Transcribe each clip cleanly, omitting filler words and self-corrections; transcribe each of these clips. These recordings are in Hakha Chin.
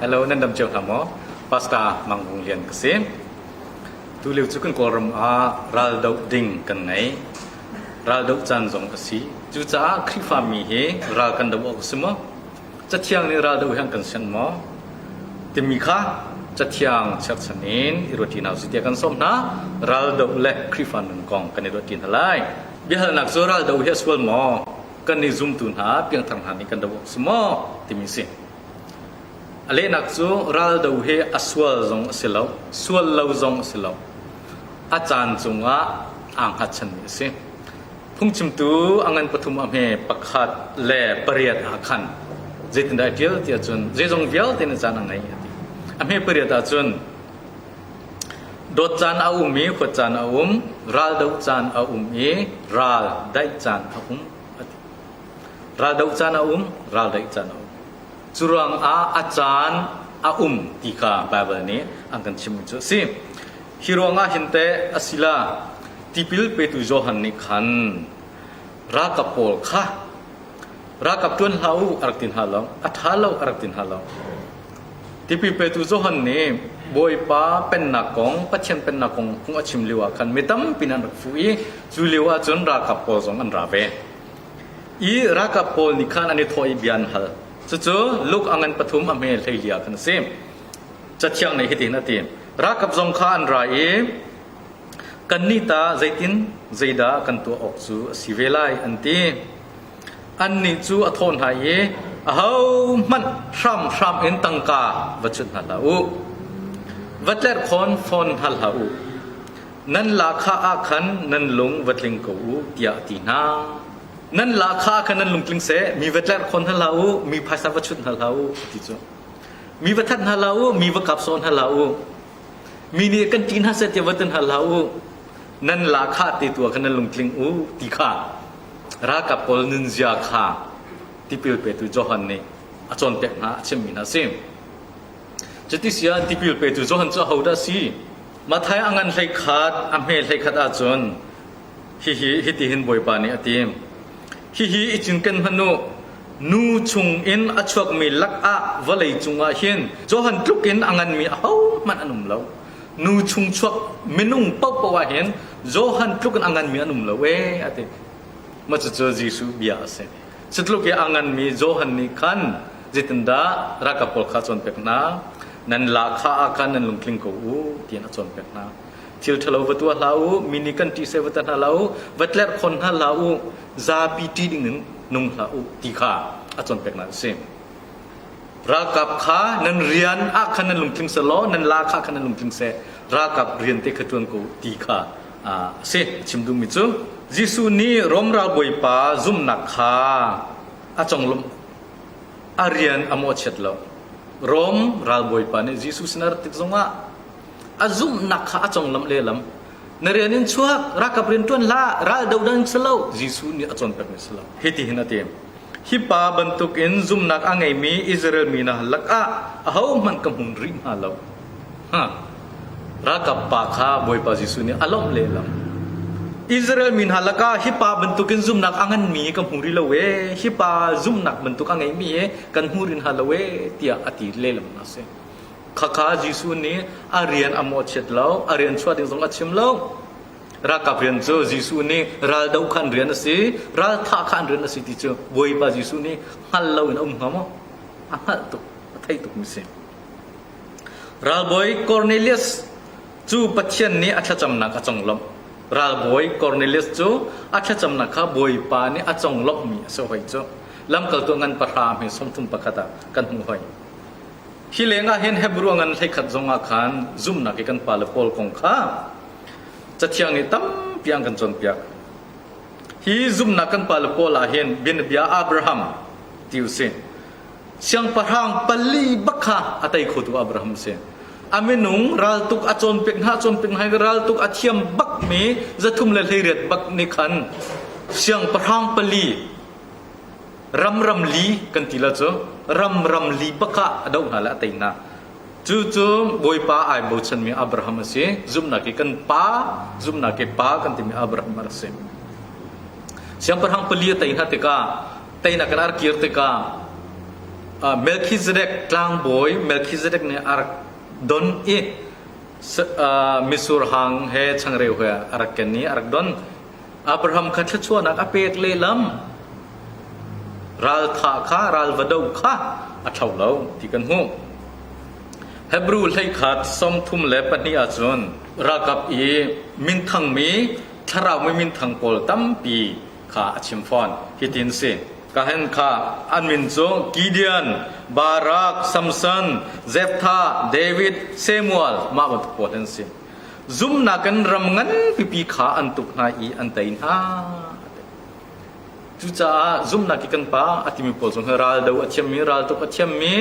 Hello, nan dam cio hna maw? Pastor Mang Vung Lian ka si. Tu lio cu kan Kawlram ah ral doh ding kan ngei. Ral doh caan zong a si. Cucaah Khrihfami hi ral kan doh awk a si maw? Cathiang nih ral doh hi an kan sianh maw? Timi kha Cathiang cherhchan in i ruahṭi hna usih tiah kan sawm hna. Ral doh le Khrihfa nun kong kan i ruahṭi hna lai. Biahalnak cu ral doh hi a sual maw? Kan nih zumtu hna, piangthar hna nih kan doh awk a si maw? Timi si. A lehnak cu ral do hi a sual zong a si lo, sual lo zong a si lo. A caan cungah aa hngatchanmi a si. Phungchimtu a ngan pathum a hme pakhat le pariat ah khan zeitindah a ṭial ti ahcun zeizong vialte na caan a ngei a ti. A hme pariat ahcun dawt caan a um i huat caan a um, ral doh caan a um i ral daih caan a um a ti. Ral doh caan a um, ral daih caan a um. Cu ruangah a caan a um ti kha Baibal nih an kan chimmi cu a si. Hi ruangah hin teh a sila tipil petu Johan nih khan ralkap pawl kha ralkap ṭuan hlah u a rak ti hna lo, a ṭha lo a rak ti hna lo. Tipil petu Johan nih Bawipa pennak kong, Pathian pennak kong phung a chim lio ah khan mi tampi an rak fuh i cu lio ah cun ralkap pawl zong an ra ve. I ralkap pawl nih khan an i thawh i bia an hal. Cucu Luke a ngan pathum a hme hleili ah khan a si. Cathiang nih hitin a ti. Ralkap zong kha an ra i kannih ta zeitin zeidah kan tuah awk cu a si ve lai an ti. Annih cu a thawh hna i ahohmanh hramhram in tangka va chut hna hlah u. Va tlerhkhawn fawn hna hlah u. Nan lahkhah ah khan nan lung va tling ko u tiah a ti hna. Nan lahkhah ah khan nan lung tling seh, mi va tlerhkhawn hna hlah u, mi phaisa va chut hna hlah u, ti cu. Mi va that hna hlah u, mi va kap sawh hna hlah u. Mi nih kan ṭih hna seh tiah va ti hna hlah u. Nan lahkhah te tu ah khan nan lungtling u ti kha ralkap pawl nunzia kha tipil petu Johan nih a cawnpiak hna, a chimmi hna a si. Cuti si ah tipil petu Johan cu ahodah a si? Matthai a ngan hleikhat, a hme hleikhat ahcun hihi hitihin Bawipa nih a ti. Hihi i cinken hmanh u, nu chungin a chuakmi lakah vawlei cungah hin Johan tluk in a nganmi ahohmanh an um lo. Nu chung chuak minung paohpaoh ah hin Johan tluk in a nganmi an um lo ee a ti. Mah cucu Jesuh bia a si. Cutluk i a nganmi Johan nih khan zeitindah ralkap pawl kha a cawnpiak hna? Nan lahkhah ah khan nan lungtling ko u tiah a cawnpiak hna. Thil ṭhalo va tuah hlah u, mi nih kan ṭih seh va ta hna hlah u, va tlerhkhawn hna hlah u, zapi ṭih ding in nung hlah u ti kha a cawnpiak hna a si. Ralkap kha nan rian ah khan nan lungtling seh law nan lahkhah khan nan lungtling seh, ralkap rian te kha ṭuan ko ti kha a si. A chim duhmi cu Jesuh nih Rom ralbawipa zumhnak kha a conglawmh. A rian a mawhchiat lo. Rom ralbawipa nih Jesuh sin a rat tik zongah a zumhnak kha a conglawmh lehlam. Na rian in chuak, ralkap rian ṭuan hlah, ral do dang si lo. Jesuh nih a cawnpiakmi si lo. Hitihin a ti. Hi pa bantukin zumhnak a ngeimi Israel mi hna lakah ahohmanh ka hmun rih hna lo. Ha. Ralkap pa kha Bawipa Jesuh nih a lawmh lehlam. Israel mi hna lakah hi pa bantukin zumhnak a nganmi ka hmu rih lo ee, hi pa zumhnak bantuk a ngeimi he kan hmu rih hna lo ee tiah a ti lehlam hna si. Khakha Jesuh nih a rian a mawhchiat lo, a rian chuah ding zong a chim lo. Ralkap rian cu Jesuh nih ral doh kha an rian a si, ral thah kha an rian a si ti cu Bawipa Jesuh nih hngal lo in a um hnga maw? A hngalh tuk, a theih tuk mi si. Ralbawi Cornelius cu Pathian nih a thlacamnak a conglawmh. Ralbawi Cornelius cu a thlacamnak kha Bawipa nih a conglawmhmi a si hoi cu. Lamkaltu ngan pahra hme 31 ah kan hmuh hoi. Hi lengah hin Hebrew ngan hleikhat zongah khan zumhnak i kan pale pawl kong kha Cathiang nih tampi an kan cawnpiak. Hi zumhnak kan pale pawl ah hin bianabia Abraham ti usih. Siangpahrang pali bak kha a tei khotu Abraham a si. A minung raltuk a cawnpiak hna cawnpiak hna i raltuk a thiam bakmi zathum le hleiriat bak nih khan siangpahrang pali ram li kan ti la cu ram ram li bak ah a doh hna le a tei hna. Cu cu Bawipa ai bochanmi Abraham a si. Zumhnak i kan pa, zumhnak i pa kan timi Abraham a rak si. Siangpahrang pali a tei hna tikah teinak in a rak kir tikah Melchizedek tlangbawi Melchizedek nih a rak don i mitsur hang he changreu he a rak ken i a rak don. Abraham kha thluachuahnak a pek lehlam. Raltha kha ral va do kha a thlo lo ti kan hmuh. Hebrew hleikhat 32 ahcun ralkap i minthangmi thlarau mi minthang pawl tampi kha a chim fawn. Hitin si. Kahen kha an min cu Gideon, Barak, Samson, Jephthah, David, Samuel mah bantuk pawl an si. Zumhnak in ram ngan pipi kha an tuk hna i an tei hna. Cucaah zumhnak i kan pa a timi pawl zong hi ral do a thiammi, raltuk a thiammi,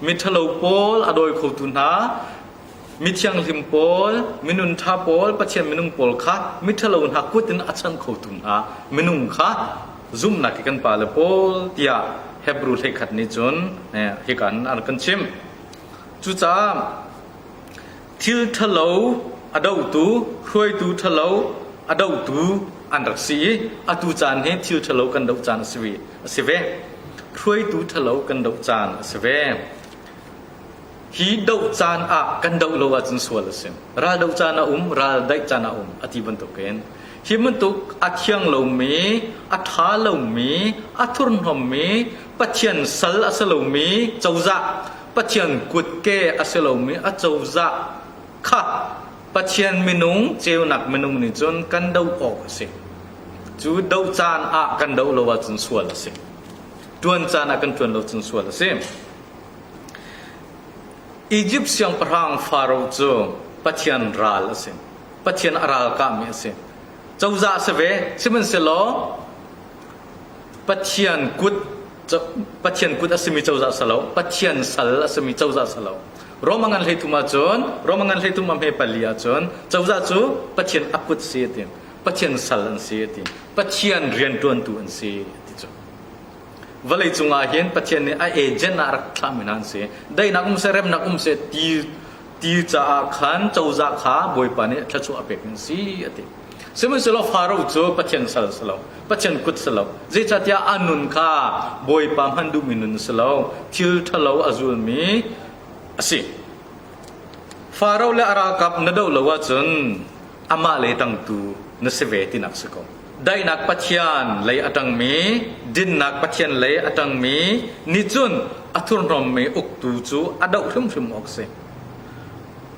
miṭhalo pawl a dawi khotu hna, mithianghlim pawl, minun ṭha pawl, Pathian minung pawl kha miṭhalo hna kut in a chanh khotu hna minung kha zumhnak i kan pale pawl tiah Hebrew 11 nih cun hika in an kan chimh. Cucaah thil ṭhalo a dohtu, hruaitu ṭhalo a dohtu an rak si i atu caan hi thil ṭhalo kan doh caan a si ve. A si ve. Hruaitu ṭhalo kan doh caan a si ve. Hi doh caan ah kan doh lo ahcun sual a si. Ral doh caan a um, ral daih caan a um a ti bantukin hi bantuk a thiang lomi, a ṭha lomi, a thurhnawmmi, Pathian sal a si lomi cozah Pathian kutke a si lomi a cozah kha Pathian minung ceunak minung nih cun kan doh awk a si. Cu doh caan ah kan doh lo ahcun sual a si. Ṭuan caan ah kan ṭuan lo cun sual a si. Egypt siangpahrang Faro cu Pathian ral a si. Pathian a ralkahmi a si. Cozah a si ve, sihmanhsehlaw Pathian kut Pathian kut a simi cozah si lo, Pathian sal a simi cozah si lo. Roma ngan 13 ahcun, Roma ngan 13 a hme pali ahcun cozah cu Pathian a kut si a ti. Pathian sal an si a ti. Pathian rianṭuantu an si a ti cu. Vawlei cungah hin Pathian nih a agent ah rak thlahmi hna an si. Daihnak um seh, remnak um seh ti ti caah khan cozah kha Bawipa nih thluachuah a pek an si a ti. Sihmanhsehlaw Faro cu Pathian sal si lo, Pathian kut si lo. Zeicahtiah a nun kha Bawipa hman duhmi nun si lo, thil ṭhalo a zulmi a si. Faro le a ralkap na doh lo ahcun amah lei ṭangtu na si ve tinak si ko. Daihnak Pathian lei a ṭangmi, dinnak Pathian lei a ṭangmi nih cun a thurhnawmmi uktu cu a doh hrimhrim awk a si.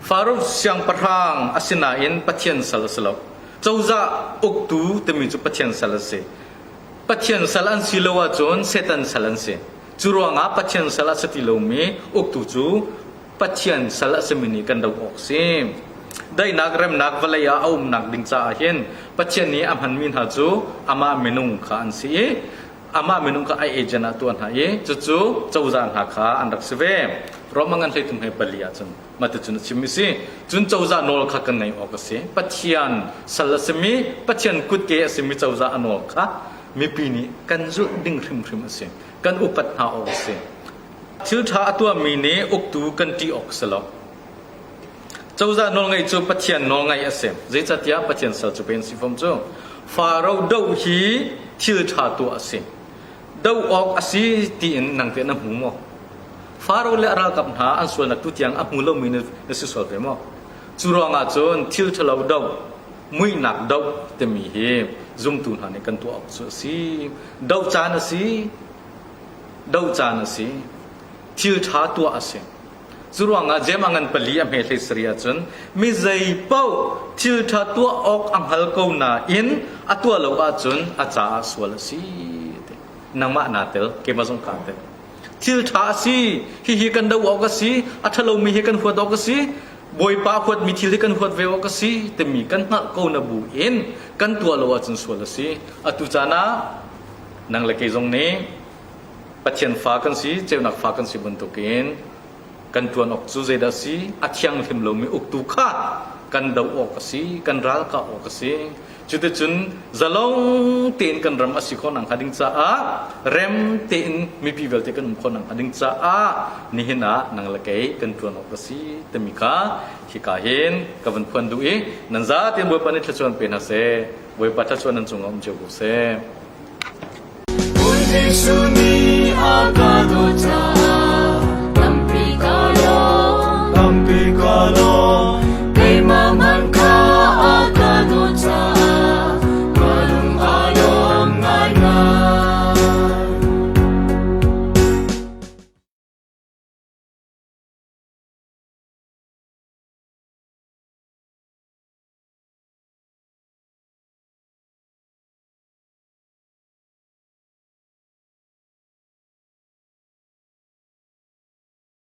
Faro siangpahrang a si nain Pathian sal a si lo. Cozah uktu timi cu Pathian sal a si. Pathian sal an si lo ahcun Satan sal an si. Cu ruangah Pathian sal a si ti lomi uktu cu Pathian sal a simi nih kan doh awk si. Daihnak remnak vawlei ah a umnak ding caah hin Pathian nih a hmanmi hna cu amah minung kha an si i amah minung kha a agent ah tuah hna i cucu cozah hna kha an rak si ve. Rome ngan 33 he pali ahcun mah cun a chimmi si. Cun cozah nawl kha kan ngaih awk a si. Pathian sal a simi, Pathian kutke a simi cozah a nawl kha mipi nih kan zulh ding hrimhrim a si. Kan upat hna awk a si. Thil ṭha a tuahmi nih uktu kan ṭih awk si lo. Cozah nawlngaih cu Pathian nawlngaih a si. Zeicahtiah Pathian sal cu pei an si fom cu. Faro doh hi thil ṭha tuah a si. Doh awk a si tiin nang teh na hmu maw? Faro le a ralkap hna an sualnak tu tiang a hmu lomi na si sual ve maw? Cu ruangah cun thil ṭhalo doh, muihnak doh timi hi zumtu hna nih kan tuah awk cu a si. Doh caan a si. Doh caan a si. Thil ṭha tuah a si. Cu ruangah Jeim a ngan pali a hme hlei sarih ahcun mi zei paoh thil ṭha tuah awk a hngal ko nain a tuah lo ahcun a caah sual a si. Nangmah naa tel, keimah zong kaa tel. Thil ṭha a si, hihi kan doh awk a si, a ṭhalomi hi kan huat awk a si, Bawipa huatmi thil hi kan huat ve awk a si timi kan hngalh ko na bu in kan tuah lo ahcun sual a si. Atu caan ah nang le kei zong nih Pathian fa kan si, ceunak fa kan si bantukin kan ṭuan awk cu zeidah a si? A thianghlim lomi uktu kha kan doh awk a si, kan ralkah awk a si. Cuticun zalong tein kan ram a si khawh nakhnga ding caah rem tein mipi vialte kan um khawh nakhnga ding caah nihin ah nang le kei kan ṭuan awk a si timi kha hika hin ka van phuan duh i nan zatein Bawipa nih thluachuah pe hna seh. Bawipa thluachuah nan cungah um cio ko seh. Bawi Jesuh nih.